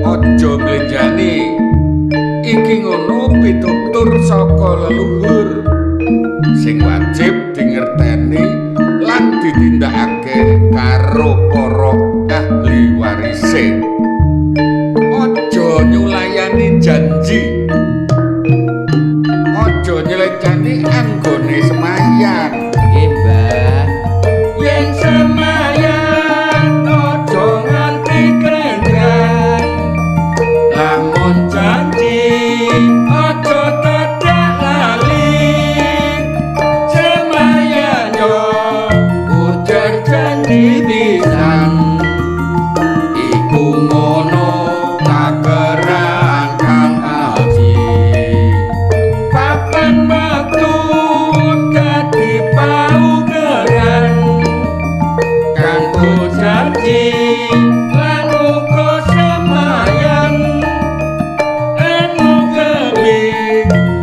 Aja mblenjani. Iki ngono pitutur saka leluhur sing wajib dingerteni lan ditindakake karo para ahli warise. Aja nyulayani janji. Aja nyelencani anggone semayan. Nggih, Mbah. Yen semayan aja nganti klendran. Lamun janji aja dadak lali. Semayan yo ujar janji pisan. Iku ngono takeran Kang Aji. Papan wektu dadi paugeran kanggo janji lan uga semayan. Anu gemi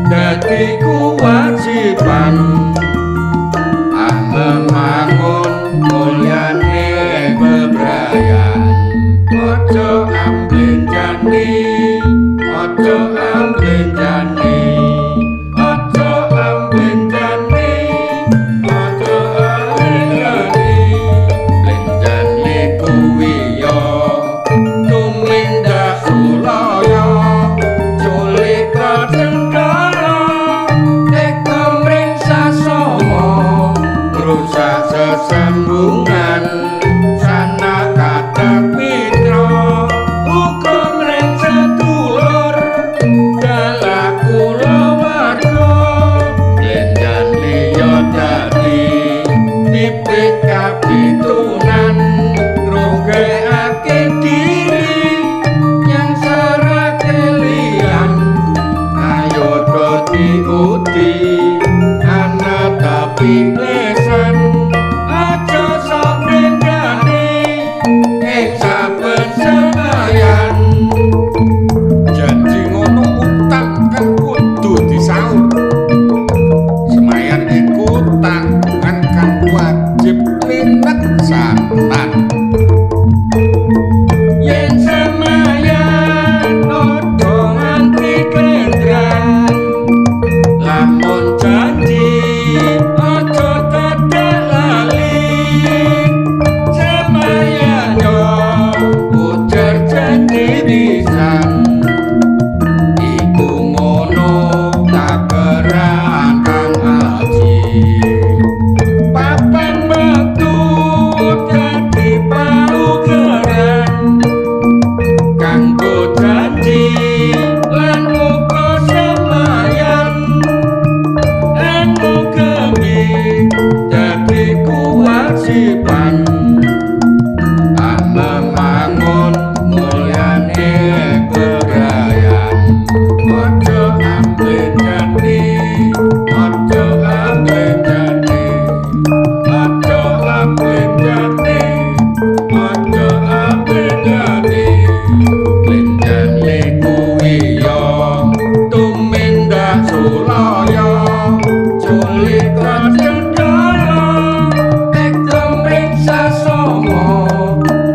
dadi kewajiban. Ah memangun mulyane bebrayan. Aja amblenjani, aja amblenjani, aja amblenjani, aja amblenjani. Blenjane kuwi ya Tumindak sulaya, culika cendara, teka mring sasama. Rusak sesambungan sanak katak Mitra uga mring sedulur dalah kulawarga. Blenjane ya dadi Bibit kapitunan ngrugekake diri nyangsarake liyan. Ayo do diudi ana tapi Lesan aja sok mrenjane ing saben semayan. Janji ngono utang kang kudu disaur. Semayan iku tanggungan kang wajib lineksanan. Yen semayan aja nganti klendran. Lamun janji aja dadak lali. Semayan yo ujar janji pisan. Iku ngono takeran Kang Aji. Papan wektu dadi paugeran kanggo janji lan uga semayan. Anu gemi dadi kewajiban. Ah memangun mulyane bebrayan. Aja amblenjani, aja amblenjani, aja amblenjani, aja amblenjani. Blenjane kuwi ya tumindak sulaya, Culika cendara teka mring sasama.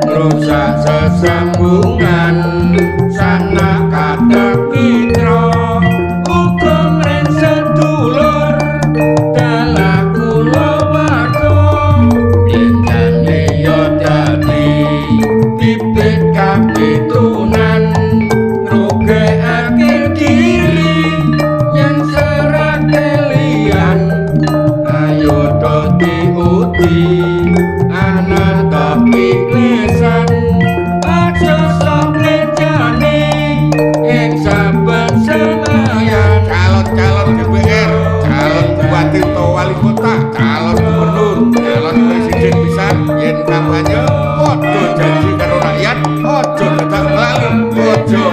Rusak sesambungan sanak katak Mitra uga mring sedulur dalah kulawarga. Blenjane ya dadi Bibit kapitunan ngrugekake diri nyangsarake liyan. Ayo do diudi ana tapi Lesan aja sok mlenjane ing saben semayan. Calon-calon DPR, calon bupati utawa wali kota, calon gubernur, calon presiden pisan yen kampanye padha janji karo rakyat, aja dadak lali, aja.